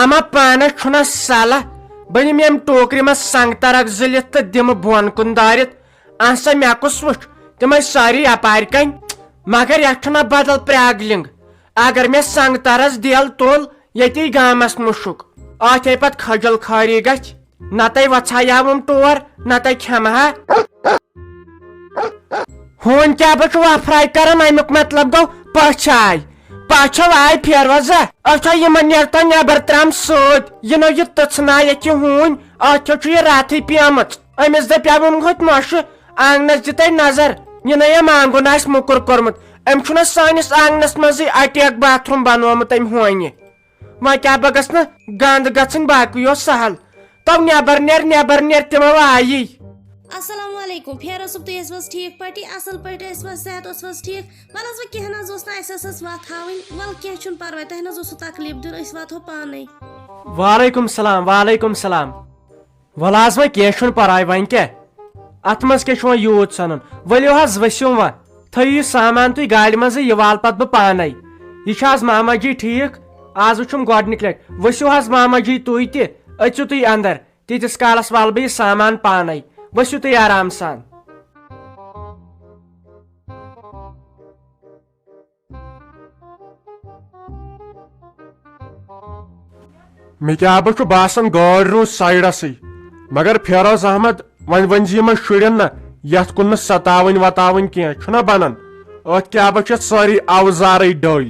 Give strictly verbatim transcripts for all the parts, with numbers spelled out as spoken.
اما پانس چھُنہ صلاح، بہٕ نِمہٕ ییٚمہِ ٹوکرِ منٛز سنگتر اکھ زٕلِتھ تہٕ دِمہٕ بۄن کُن دٲرِتھ۔ اہن سا، مےٚ کُس وُچھ؟ تِم ٲسۍ سٲری یپارِ کنۍ، مگر یتھ چھُنہ بدل پرٛاگلِنگ۔ اگر مےٚ سنگترس دٮ۪ل توٚل، ییٚتی گامس مُشُک، اتھ ہے پتہٕ خجل خٲری گژھِ۔ نتہٕ وژھایاوُم ٹور، نتہٕ کھٮ۪مہٕ ہا۔ ہوٗنۍ کیٛاہ بہٕ چھُ وفراے کران، امیُک مطلب گوٚو پٔژھ آے۔ پٔژھ آے پھیروزہ، أچھو یِمن نیرتو نیبر ترام سۭتۍ۔ یہِ نو یہِ تٕژھ نایکھ یہِ ہوٗنۍ، أچھو چھُ یہِ راتھٕے پیمٕژ۔ أمِس دپیاوُم ہوٚتہِ نۄشہِ، آنگنس دِتَے نظر، یہِ نہ یہِ مانگُن آسہِ موٚکُر کوٚرمُت۔ أمۍ چھُنہ سٲنِس آنگنس منٛزٕے اٹیک باتھ روٗم بنوومُت أمۍ ہوٗنہِ۔ وۄنۍ کیٛاہ بہٕ گژھٕ نہٕ گنٛد گژھٕنۍ، باقٕے اوس سہل۔ تو نٮ۪بر نیر، نٮ۪بر نیر، تِمو آیی۔ السلام علیکم، پھیرو صٲب، تُہۍ ٲسِو حظ ٹھیٖک پٲٹھی؟ اَصٕل پٲٹھۍ ٲسِو حظ؟ صحت اوسوٕ حظ ٹھیٖک؟ وَلہٕ حظ، وۄنۍ کینٛہہ نہ حظ اوس نہٕ، اَسہِ ٲس حظ وَتھ ہاوٕنۍ۔ وَلہٕ کینٛہہ چھُنہٕ پَرواے، تۄہہِ نہ حظ اوسوٕ تکلیٖف دیُن، أسۍ واتہو پانَے۔ وعلیکم سلام، وعلیکم سلام۔ وَلہٕ حظ وۄنۍ کینٛہہ چھُنہٕ پَرواے، وۄنۍ کیٛاہ؟ اَتھ منٛز کیٛاہ چھُ وۄنۍ یوٗت سَنُن؟ ؤلِو حظ ؤسِو وۄنۍ، تھٲیِو یہِ سامان تُہۍ گاڑِ منٛزٕے، یہِ والہٕ پَتہٕ بہٕ پانَے۔ یہِ چھا حظ ماما جی ٹھیٖک؟ آز وٕچھُم گۄڈٕنِکۍ لَٹہِ۔ ؤسِو حظ ماما جی تُہۍ تہِ، أژِو تُہۍ اَندَر۔ تیٖتِس کالَس والہٕ بہٕ یہِ سامان پانَے۔ ؤسِو تُہۍ آرام سان۔ مےٚ کیٛاہ بہٕ چھُ باسان گٲڑۍ روٗز سایڈَسٕے، مگر فیروز احمد، وۄنۍ ؤنۍ زِ یِمَن شُرٮ۪ن نہ یَتھ کُن نہٕ سَتاوٕنۍ وَتاوٕنۍ کینٛہہ، چھُنہ بَنان؟ أتھۍ کیٛاہ بہٕ چھِ یَتھ سٲری اَوزارٕے ڈٔلۍ۔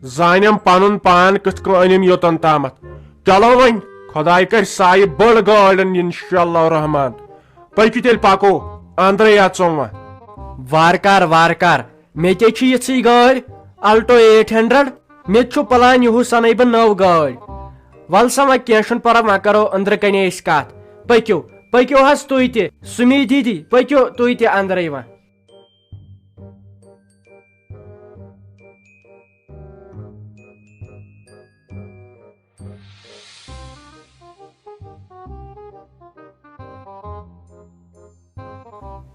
زانٮ۪م پنُن پان کِتھ کٔنۍ أنِم یوٚتن تامتھ۔ چلو وۄنۍ، خۄداے کرِ سایہِ بٔڑ گٲڑۍ اِنشاءاللہ الرحمان۔ پٔکِو تیٚلہِ پکو، اندرے اژو وۄنۍ۔ وارٕ کار، وارٕ کار، مےٚ کیٛاہ چھِ یِژھٕے گٲڑۍ، Alto eight hundred۔ مےٚ تہِ چھُ پلان یِہُس انَے بہٕ نٔو گٲڑۍ۔ وَلہٕ سا وۄنۍ کینٛہہ چھُنہٕ پرواے، وۄنۍ کرو أنٛدرٕ کنے أسۍ کتھ۔ پٔکِو، پٔکِو حظ تُہۍ تہِ، سُمی دیدی، پٔکِو تُہۍ تہِ اندرے وۄنۍ۔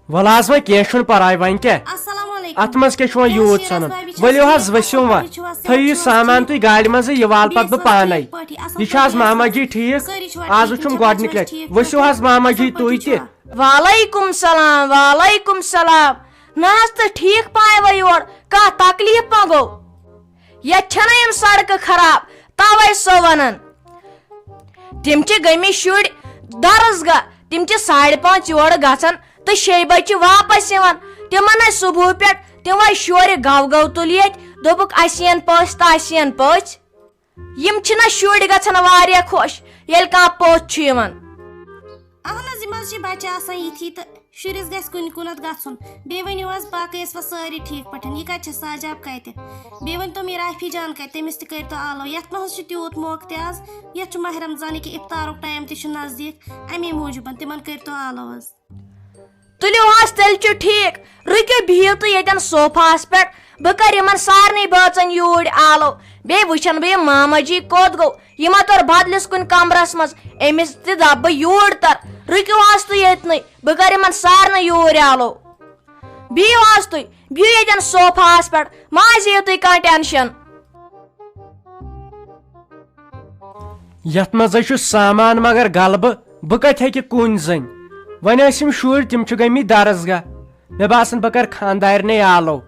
وَلہٕ حظ وۄنۍ کینٛہہ چھُنہٕ پَرواے، وۄنۍ کیٛاہ؟ السلام علیکم۔ اَتھ منٛز کیٛاہ چھُ وۄنۍ کیٛاہ حظ یوٗت شیرَس سَنُن؟ بھابھی چھِو حظ ؤلِو ٹھیٖک؟ حظ ؤسِو اَصٕل وۄنۍ۔ پٲٹھۍ چھِو حظ؟ صحت تھٲیِو چھُوا سامان ٹھیٖک؟ تُہۍ گاڑِ منٛزٕے، یہِ والہٕ بیٚیہِ پَتہٕ بہٕ ٲسوٕ حظ پانَے۔ ٹھیٖک پٲٹھی؟ اَصٕل یہِ چھا پٲٹھۍ حظ چھِو حظ؟ ماما جی ٹھیٖک؟ سٲری چھِوا آز ٹھیٖک؟ وٕچھُم یِم چھِوا گۄڈٕنِکۍ ٹھیٖک لَٹہِ۔ پٲٹھۍ؟ ؤسِو حظ ماما جی اَصٕل پٲٹھۍ تُہۍ تہِ۔ چھِوا؟ وعلیکم سلام، وعلیکم سلام۔ نہ حظ تہٕ ٹھیٖک پایوٕ یورٕ، کانٛہہ تکلیٖف ما گوٚو؟ ییٚتہِ چھَنہ یِم سڑکہٕ خراب، توے سو ونان۔ تِم چھِ گٔمٕتۍ شُرۍ درس گاہ، تِم چھِ ساڑِ پانٛژھ یورٕ گژھان تہٕ شیٚیہِ بجہِ چھِ واپس یِوان۔ تِمن ٲسۍ صبحہٕ پٮ۪ٹھ تِمے شورِ گو گو تُلۍ ییٚتہِ، دوٚپُکھ، "اسہِ یِن پٔژھۍ تہٕ اسہِ یِن پٔژھۍ۔" یِم چھِنہ شُرۍ گژھان واریاہ خۄش، ییٚلہِ کانٛہہ پوٚژھ چھُ یِوان؟ اہن حظ، یِم حظ چھِ بچہِ آسان یِتھی تہٕ شُرِس گژھِ کُنہِ کُنتھ گژھُن۔ بیٚیہِ ؤنِو حظ، باقٕے ٲسوا سٲری ٹھیٖک پٲٹھۍ؟ یہِ کتہِ چھِ ساجاب کتہِ؟ بیٚیہِ ؤنۍتو مےٚ، رافی جان کتہِ؟ تٔمِس تہِ کٔرۍتو آلو۔ یتھ ما حظ چھُ تیوٗت موقعہٕ تہِ آز، یتھ چھُ ماہِ رمضانٕکۍ افطارُک ٹایم تہِ چھُ نزدیٖک، امے موٗجوٗبن تِمن کٔرۍتو آلو حظ۔ تُلِو حظ، تیٚلہِ چھُ ٹھیٖک۔ رُکِو، بِہِو تُہۍ ییٚتٮ۪ن صوفاہَس پٮ۪ٹھ۔ بہٕ کَرٕ یِمَن سارنٕے بٲژَن یوٗرۍ آلو۔ بیٚیہِ وٕچھَن بہٕ یہِ ماما جی کوٚت گوٚو۔ یِمَن توٚر بدلِس کُنہِ کَمرَس منٛز۔ أمِس تہِ دَپہٕ بہٕ یوٗرۍ تَر۔ رُکِو حظ تُہۍ ییٚتنٕے۔ بہٕ کَرٕ یِمَن سارنٕے یوٗرۍ آلو۔ بِہِو حظ تُہۍ۔ بِہِو ییٚتٮ۪ن صوفاہَس پٮ۪ٹھ۔ مہ حظ ہیٚیِو تُہۍ کانٛہہ ٹٮ۪نشَن۔ یتھ منٛز چھُ سامان مگر غلبہٕ، بہٕ کتہِ ہیٚکہِ کُنۍ زٔنۍ؟ وۄنۍ ٲسۍ یِم شُرۍ، تِم چھِ گٔمٕتۍ درس گاہ۔ مےٚ باسان، بہٕ کرٕ خانٛدارنٕے آلو۔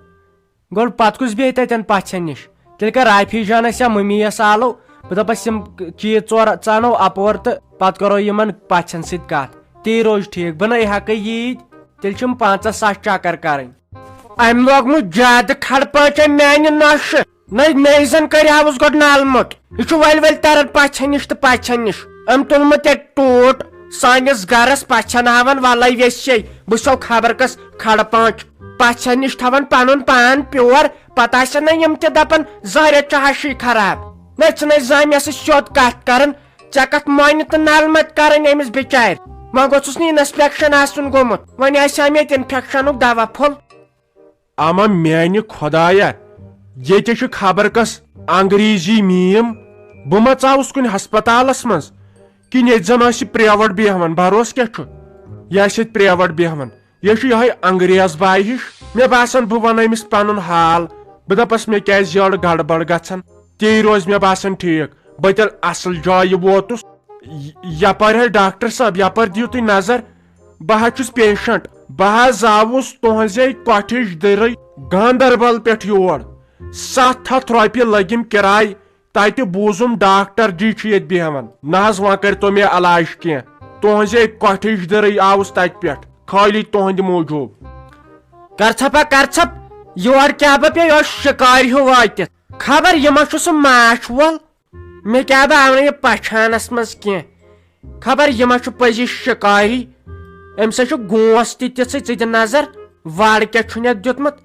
گۄڈٕ پتہٕ کُس بیٚہہِ تتٮ۪ن پژھٮ۪ن نِش؟ تیٚلہِ کر رافی جانس یا مٔمی یس آلو۔ بہٕ دپس، یِم چیٖز ژور ژانو اپور تہٕ پتہٕ کرو یِمن پژھٮ۪ن سۭتۍ کتھ۔ تی روزِ ٹھیٖک۔ بہٕ نے ہٮ۪کہٕ ییٖتۍ، تیٚلہِ چھِ یِم پنٛژاہ ساس چکر کرٕنۍ۔ أمۍ لوگمُت زیادٕ کھڑ پٲٹھۍ میانہِ نۄشہِ۔ نٔے، نٔے زن کریاوُس گۄڈٕ نالہٕ موٚٹ۔ یہِ چھُ ؤلۍ ؤلۍ تران پژھٮ۪ن نِش تہٕ پژھٮ۪ن نِش۔ أمۍ تُلمُت ییٚتہِ ٹوٗٹ سٲنِس گرس پژھٮ۪ن ہاوان، ولے ویسے، بہٕ چھسو خبر کس کھڑ پانچ۔ پژھٮ۪ن نِش تھاوان پنُن پان پیور، پتہٕ آسن نہ یِم تہِ دپان، زہرٮ۪تھ چھُ ہشی خراب۔ نہ، ژٕ نَے زانہِ مےٚ سۭتۍ سیوٚد کتھ کران، ژےٚ کتھ مۄنہِ تہٕ نلہٕ متہِ کرٕنۍ أمِس بچارِ؟ وۄنۍ گوٚژھُس نہٕ انسپیکشن آسُن گوٚمُت، وۄنۍ آسہِ ہا مےٚ ییٚتہِ انفیکشنُک دوا پھوٚل۔ اما میانہِ خۄدایا، ییٚتہِ چھُ خبر کس انگریزی میم۔ بہٕ ما ژاوُس کُنہِ ہسپتالس منٛز؟ کِنہٕ ییٚتہِ زن آسہِ پریوٹ بیہوان؟ بھروسہٕ کیٛاہ چھُ؟ یہِ آسہِ ییٚتہِ پریوٹ بیہوان۔ یہِ چھُ یِہوٚے انگریز باے ہِش۔ مےٚ باسان، بہٕ ونہٕ أمِس پنُن حال۔ بہٕ دپس، مےٚ کیٛازِ یٔڑ گڑبڑ گژھان؟ تی روزِ مےٚ باسان ٹھیٖک۔ بہٕ تیٚلہِ اصل جایہِ ووتُس۔ ی-، یپٲرۍ حظ ڈاکٹر صٲب، یپٲرۍ دِیِو تُہۍ نظر۔ بہٕ حظ چھُس پیشنٹ۔ بہٕ حظ آوُس تُہنٛزے کۄٹھِچ دٔرٕے گاندربل پٮ۪ٹھ یور۔ ستھ ہتھ رۄپیہِ لٔگِم کِراے۔ تتہِ بوٗزُم ڈاکٹر جی چھُ ییٚتہِ بیہوان۔ نہ حظ، وۄنۍ کٔرۍتو مےٚ علاج کینٛہہ۔ تُہنٛزے کۄٹھِچ دٔرٕے آوُس تتہِ پٮ۪ٹھ، خٲلی تُہنٛدِ موٗجوٗب۔ کرژھپا کرژھپ، یور کیٛاہ بہٕ پیٚیہِ یۄس شِکارِ ہیوٗ وٲتِتھ؟ خبر یہِ ما چھُ سُہ ماچھ وول؟ مےٚ کیٛاہ بہٕ آو نہٕ یہِ پہچانس منٛز کینٛہہ۔ خبر یہِ ما چھُ پٔزی شِکاری؟ أمِس ہا چھُ گونٛس تہِ تِژھٕے، ژٕ دِ نظر، وَڑ کیٛاہ چھُن یَتھ دیُتمُت۔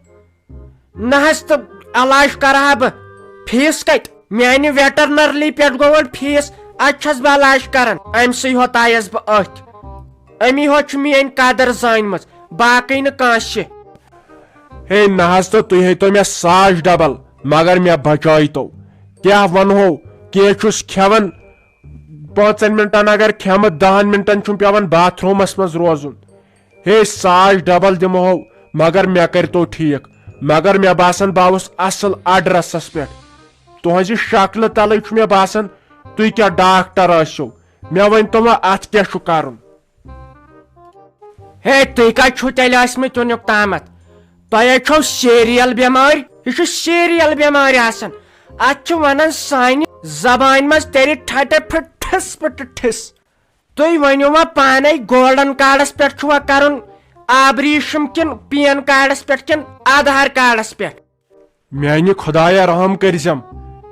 نہ حظ، تہٕ علاج کرٕ ہا بہٕ۔ فیٖس کتہِ؟ میانہِ ویٹرنرلی پٮ۪ٹھ گوٚو وۄنۍ فیٖس، اتہِ چھَس بہٕ علاج کران۔ أمۍ سٕے ہوتایس بہٕ أتھۍ، أمی ہوت چھِ میٲنۍ قدر زٲنمٕژ، باقٕے نہٕ کٲنٛسہِ۔ ہے نہ حظ، تہٕ تُہۍ ہیٚتو مےٚ ساس ڈبل، مگر مےٚ بچٲیتو۔ کیٛاہ ونہو، کینٛہہ چھُس کھٮ۪وان، پانٛژن منٹن اگر کھٮ۪مہٕ، دہن منٹن چھُم پٮ۪وان باتھ روٗمس منٛز روزُن۔ ہے، ساس ڈبل دِمہو، مگر مےٚ کٔرۍتو ٹھیٖک۔ مگر مےٚ باسان، بہٕ آوُس اصل ایڈرسس پٮ۪ٹھ۔ تُہنٛزِ شکلہِ تلے چھُ مےٚ باسان، تُہۍ کیٛاہ ڈاکٹر ٲسِو۔ مےٚ ؤنۍتو وۄنۍ، اتھ کیٛاہ چھُ کرُن؟ ہے، تُہۍ کتہِ چھِو تیٚلہِ ٲسمٕتۍ وُنیُک تامتھ؟ تۄہہِ ہے چھو سیریل بٮ۪مٲرۍ۔ یہِ چھُ سیریل بٮ۪مٲرۍ آسان۔ اتھ چھِ ونان سانہِ زبانہِ منٛز تیٚلہِ ٹھٹہِ پھٹ ٹھِس پٹ ٹھِس۔ تُہۍ ؤنِو وۄنۍ پانے، گولڈن کارڈس پٮ۪ٹھ چھُوا کرُن آبریشم کِنہٕ پین کارڈس پٮ۪ٹھ کِنہٕ آدھار کارڈس پٮ۪ٹھ؟ میانہِ خدایا، رحم کٔرزٮ۪م۔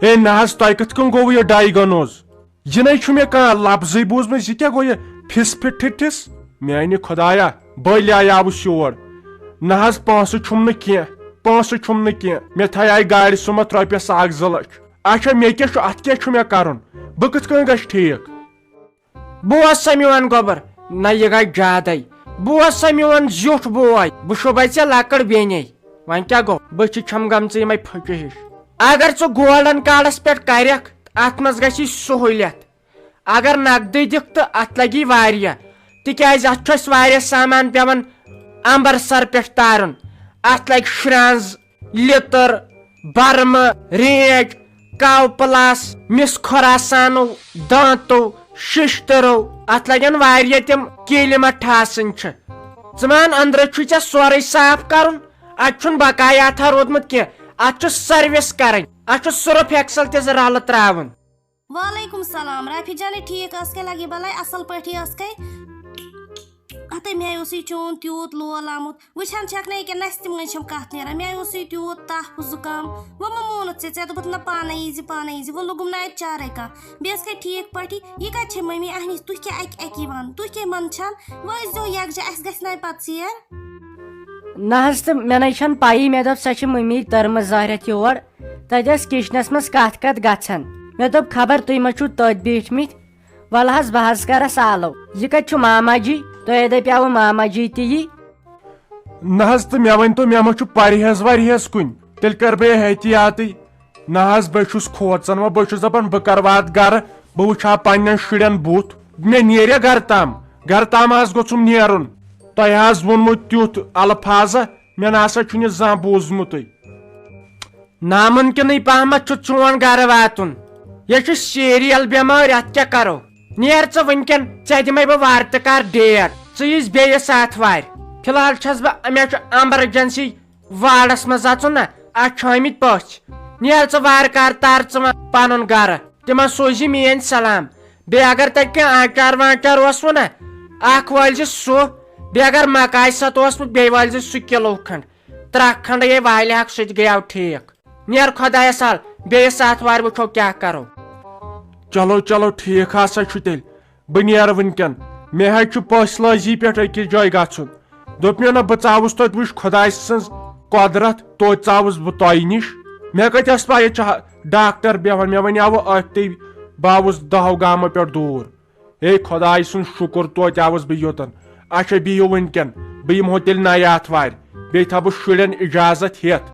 ہے نہ حظ، تۄہہِ کِتھ کٔنۍ گوٚو یہِ ڈایگنوز؟ یہِ نے چھُ مےٚ کانٛہہ لفظٕے بوٗزمُت، یہِ کیٛاہ گوٚو یہِ پھِس پھِٹھِس؟ میانہِ خدایا، بٔلۍ آیاوُس یور۔ نہ حظ، پونٛسہٕ چھُم نہٕ کینٛہہ، پونٛسہٕ چھُم نہٕ کینٛہہ۔ مےٚ تھایاے گاڑِ سُمتھ رۄپیس اکھ زٕ لچھ۔ اچھا، مےٚ کیٛاہ چھُ، اتھ کیٛاہ چھُ مےٚ کرُن؟ بہٕ کِتھ کٔنۍ گژھٕ ٹھیٖک؟ بوز سا میون گوٚبُر، نہ یہِ گژھِ زیادَے۔ بوز سا میون زیُٹھ بوے، بہٕ چھُسَے ژےٚ لۄکٕٹ بیٚنے۔ وۄنۍ کیٛاہ گوٚو؟ بہٕ چھِ چھَم گٔمژٕ یِمَے پھٔچہِ ہِش۔ اگر ژٕ گولڈن کارڈَس پٮ۪ٹھ کَرَکھ، اَتھ منٛز گژھی سہوٗلیت۔ اگر نقدٕے دِکھ تہٕ اَتھ لَگی واریاہ، تِکیٛازِ اَتھ چھُ اَسہِ واریاہ سامان پٮ۪وان امبرسر پٮ۪ٹھ تارُن۔ اَتھ لَگہِ شرٛنٛز، لیٚتٕر، برمہٕ، رینٛچ، کاو پلاس، مِس خۄراسانو، دانتو، ششتٕرو، اتھ لگن واریاہ تِم کیلہِ ما ٹھاسٕنۍ چھِ۔ ژٕ مان، أنٛدرٕ چھُے ژےٚ سورُے صاف کرُن، اتہِ چھُنہٕ بقایا اتھا روٗدمُت کینٛہہ، اتھ چھُ سروس کرٕنۍ، اتھ چھُ سرف ایکسل تہِ زٕ رلہٕ تراوُن۔ وعلیکم السلام، رافی جانے، ٹھیک ٲسکھے؟ لگے بلاے اصل پٲٹھی ٲسکھے؟ ہتے مےٚ اوسُے چون تیوٗت لول آمُت، وٕچھان چھکھ نہ ییٚکیٛاہ نستہِ مٔنٛزۍ چھم کتھ نیران، مےٚ اوسُے تیوٗت تپھ زُکام، وۄنۍ مہ مونُتھ ژےٚ، ژےٚ دوٚپُتھ نہ پانے ییٖزِ، پانے ییٖزِ، وۄنۍ لوٚگُم نہ اتہِ چارے کانٛہہ۔ بیٚیہِ ٲسکھے ٹھیک پٲٹھی، یہِ کتہِ چھے مٔمی اہنِس، تُہۍ کیٛاہ اکہِ اکی ونان، تُہۍ کیٛاہ منٛدچھان؟ وۄنۍ ٲسۍزیو یکجا، اسہِ گژھِ نہ پتہٕ ژیر۔ نہ حظ، تہٕ مےٚ نَے چھَنہٕ پَیی، مےٚ دوٚپ سۄ چھِ مٔمی تٔرمٕژ ظٲہرَتھ یور، تَتہِ ٲس کِچنَس منٛز کَتھ کَتھ گژھان۔ مےٚ دوٚپ خبر تُہۍ ما چھُو تٔتۍ بیٖٹھمٕتۍ۔ وَلہٕ حظ، بہٕ حظ کَرَس آلو۔ یہِ کَتہِ چھُ ماما جی؟ تۄہے دَپیٛاوٕ ماما جی تہِ یی۔ نہ حظ، تہٕ مےٚ ؤنۍتو، مےٚ ما چھُ پرہیز ورہیز کُنہِ؟ تیٚلہِ کَرٕ بہٕ یہِ احتیاطٕے۔ نہ حظ، بہٕ چھُس کھوژان، وۄنۍ بہٕ چھُس دَپان بہٕ کَرٕ واتہٕ گَرٕ، بہٕ وٕچھِ ہا پنٛنٮ۪ن شُرٮ۪ن بُتھ۔ مےٚ نیرِ گَرٕ تام، گَرٕ تام حظ گوٚژھُم نیرُن۔ تۄہہِ حظ ووٚنمُت تیُتھ الفاظہ، مےٚ نہ سا چھُنہٕ یہِ زانٛہہ بوٗزمُتُے۔ نامُمکِنٕے پہمتھ چھُ چون گرٕ واتُن۔ یہِ چھُ سیریل بٮ۪مٲرۍ، اتھ کیٛاہ کرو؟ نیر ژٕ وٕنکٮ۪ن، ژےٚ دِمے بہٕ وارٕ تہٕ کار ڈیٹ۔ ژٕ یِس بیٚیِس آتھوارِ۔ فی الحال چھَس بہٕ، مےٚ چھُ ایمرجنسی وارڈس منٛز اژُن نا، اتھ چھِ آمٕتۍ پٔژھۍ۔ نیر ژٕ وارٕ کار، تار ژٕ وۄنۍ پنُن گرٕ۔ تِمن سوٗزِ میٲنۍ سلام۔ بیٚیہِ اگر تتہِ کینٛہہ آنچار وانچار اوسوٕ نا، اکھ وٲلۍ زِ سُہ۔ بیٚیہِ اگر مکاے ست اوسمُت، بیٚیہِ وٲلۍ زِ سُہ کِلوٗ کھنٛڈ۔ ترٛکھ کھنٛڈ ہے والہِ ہاکھ، سُہ تہِ گٔیاو ٹھیٖک۔ نیر خۄدایس حوال، بیٚیِس آتھوارِ وٕچھو کیٛاہ کرو۔ چلو، چلو، ٹھیٖک ہسا چھُ تیٚلہِ۔ بہٕ نیرٕ وٕنکٮ۪ن۔ مےٚ حظ چھُ پٔژھۍ لٲزی پٮ۪ٹھ أکِس جایہِ گژھُن۔ دوٚپ مےٚ نہ، بہٕ ژاوُس توتہِ وٕچھ خۄداے سٕنٛز قۄدرت، توتہِ ژاوُس بہٕ تۄہہِ نِش۔ مےٚ کتہِ ٲس پَے ییٚتہِ چھُ ڈاکٹر بیٚہوان، مےٚ وَنیٛاوٕ أتھۍ تُہۍ، بہٕ آوُس دَہو گامو پٮ۪ٹھ دوٗر۔ ہے خۄداے سُنٛد شُکُر، توتہِ آوُس بہٕ یوٚتَن۔ اچھا، بِہِو وٕنکٮ۪ن، بہٕ یِمہو تیٚلہِ نَیہِ آتھوارِ۔ بیٚیہِ تھاوٕ بہٕ شُرٮ۪ن اجازت ہٮ۪تھ۔